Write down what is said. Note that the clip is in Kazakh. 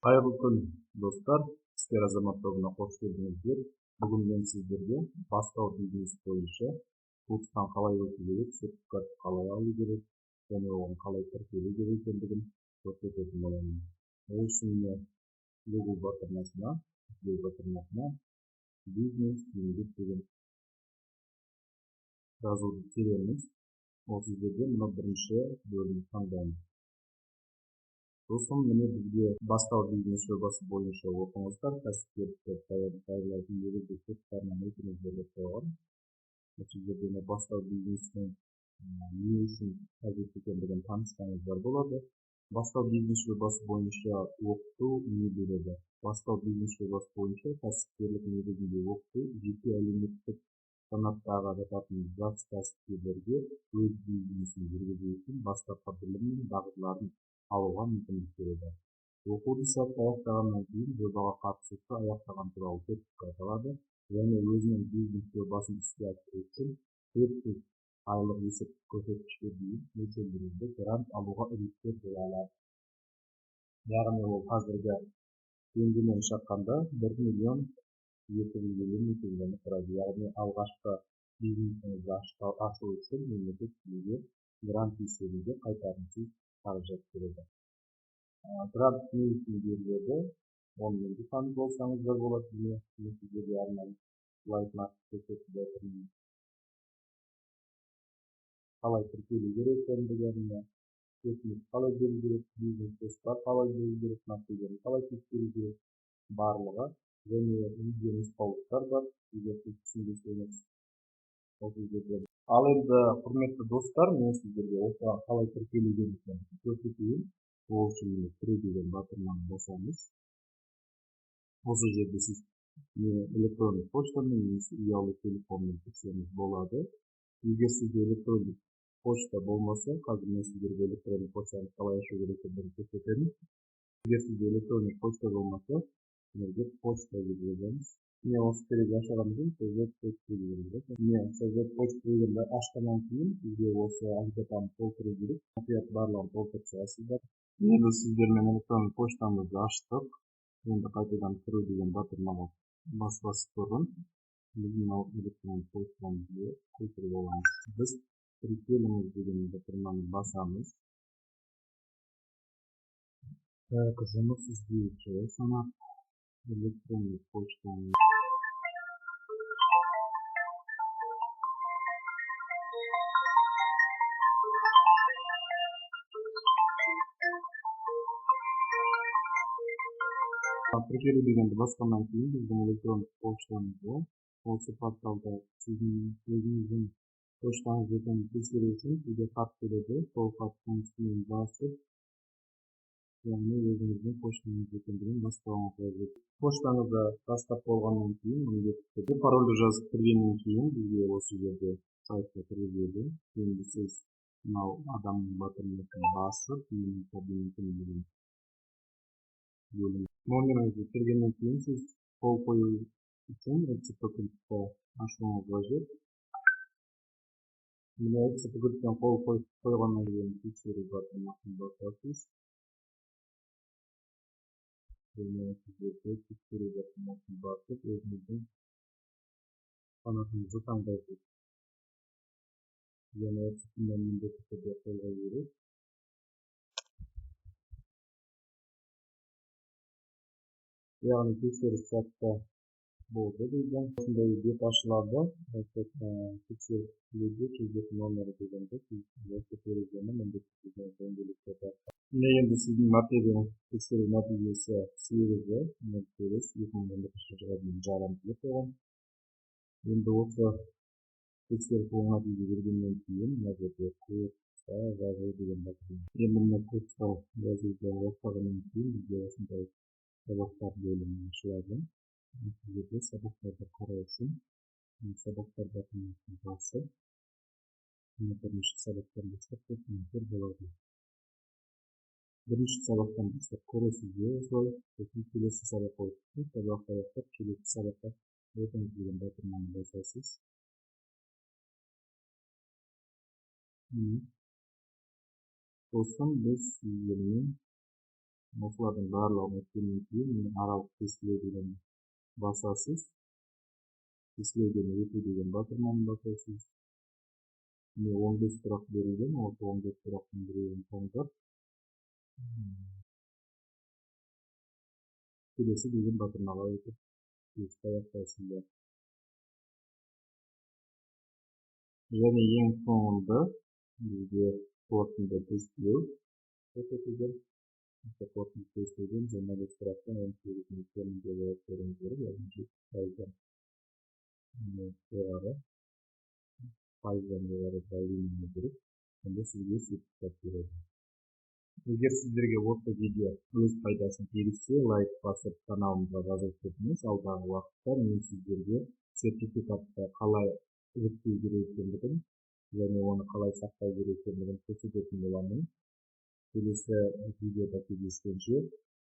Қайырлы күн, достар! Іскер азамат тобына қош келдіңіздер. Бүгін мен сіздерге бастау бизнес бойынша курстан қалай өту керек, сертификатты қалай алу керек және оған қалай тіркелу керек екендігін көрсететін боламын. Ол үшін мен Google батырмасына, іздеу батырмасына бизнес еңбек деген жазуды тереміз. Осы жерде мына бірінші бөлімді таңдаймыз. Сосын міне бізге бастау бизнес жобасы бойынша оқыңыздар, кәсіпкерлікті даярлайтын негізгі курстарынан өтіңіздер деп қойған. Осы жерде бастау бизнестің не үшін қажет екендігін таныссаңыздар болады. Бастау бизнес жобасы бойынша оқыту не береді? Бастау бизнес жобасы бойынша кәсіпкерлік негізінде оқыту жеке әлеуметтік санаттағы жататын жас кәсіпкерлерге өз бизнесін жүргізу үшін бастапқы білім мен дағдыларын алуға мүмкіндік береді. Оқуды сәтті аяқтағаннан кейін жобаға қатысушы аяқтаған туралы сертификат алады және өзінің бизнес жобасын іске асыру үшін 400 айлық есептік көрсеткішке дейін мөлшерлемелі грант алуға үміткер бола алады. Яғни ол қазіргі теңгемен шаққанда 1 250 000 теңгені құрайды. Яғни алғашқы бизнесіңізді ашу үшін мемлекет сізге грант есебінде қайтарымсыз қаражат береді. Грант не үшін беріледі? Онымен де таныс болсаңыздар болады. Міне, сіздерге арнайы слайдын ашып көрсетіп жатырмын. Қалай тіркелу керек екендігін, өтініш қалай беру керек, бизнес жоспар қалай беру керек, нәтижені қалай тексеру керек, барлығы және видео нұсқаулықтар бар, егер сіз түсінбесеңіз осы жерде. Ал енді, құрметті достар, мен сіздерге осыған қалай тіркелу керек екенін көрсетейін. Ол үшін міне кіру деген батырманы басамыз. Осы жерде сіз электронды поштамен немесе ұялы телефонмен кірсеңіз болады. Егер сізде электронды почта болмаса, қазір мен сіздерге электронды почтаны қалай ашу керек екендігін көрсетемін. Егер сізде электронды почта болмаса, мына почта деп жазамыз. Міне осы терезе ашылғаннан кейін создать почту деген болады. Міне создать почту дегенді ашқаннан кейін сізге осы анкетаны толтыру керек. Мұқият барлығын толтырып шығасыздар. Енді сіздермен электронды почтамызды аштық. Енді қайтадан кіру деген батырмаға баспас бұрын біз мынау электронды почтамызды толтырып аламыз. Біз тіркеліңіз деген батырманы басамыз. Так, жұмыс іздеуші санат электронды почтаны тіркелу дегенді басқаннан кейін біздің электрондық поштамызға осы порталда сіздің өзіңіздің поштаңыз екенін тексеру үшін сізге хат келеді. Сол хаттың үстінен басып, яғни өзіңіздің поштаңыз екендігін растауыңыз қажет. Поштаңызды растап болғаннан кейін міндетті түрде парольді жазып кіргеннен кейін бізге осы жерде сайтқа кіргізеді. Енді сіз мынау адамның батырмасын басып, менің кабинетім деген бөлім номеріңізді кіргеннен кейін сіз қол қою үшін ЭЦП кілтті ашуыңыз қажет. Міне ЭЦП кілттен қол қойғаннан кейін тексеру батырмасын басасыз. Және сіздерге тексеру батырмасын басып, өзіңіздің санатыңызды таңдайсыз. Және ЭЦП-мен міндетті түрде қол қою керек. Яғни тексеріс сәтті болды дейді. Осындай бет ашылады. Тексерілуде кезек номері дегенде осы терезені міндетті түрде дөңгелектеді. Міне енді сіздің мәртебеңіз тексеру нәтижесі 8.05.2011 жылға дейін жарамды деп қойған. Енді осы тексеріс оң нәтиже бергеннен кейін мына жерде курсқа жазу деген батырма. Енді мына курсқа жазуды аяқтағаннан кейін бізге осындай сабақтар бөлімі ашылады. Осы жерде сабақтарды қарау үшін сабақтар батырмасын басып, мына бірінші сабақтан бастап көрсеңіздер болады. Бірінші сабақтан бастап көресіздер осылай, сосын келесі сабаққа өтіп, сабақты аяқтап, келесі сабаққа өтіңіз деген батырманы басасыз. Сосын біз сіздермен Осылардың барлығын өткеннен кейін міне аралық тестілеу деген басасыз. Тестілеуден өту деген батырманы басасыз. Міне, 15 сұрақ берілген, осы 15 сұрақтың біреуін таңдап, келесі деген батырмаға өтіп, тестті аяқтайсыздар. Және ең соңында бізге қорытынды тестілеу көрсетілген. Осы қорытынды тестілеуден 25 сұрақтың 18-іне кемінде жауап беруіңіз керек, яғни 70%-дан жоғары, пайыздан жоғары балл жинауыңыз керек. Сонда сізге сертификат береді. Егер сіздерге осы видео өз пайдасын тигізсе, лайк басып, каналымызға жазылып кетіңіз. Алдағы уақытта мен сіздерге сертификатты қалай жүктеу керек екендігін және оны қалай сақтау керек екендігін көрсететін боламын. Келесі видеода кездескенше.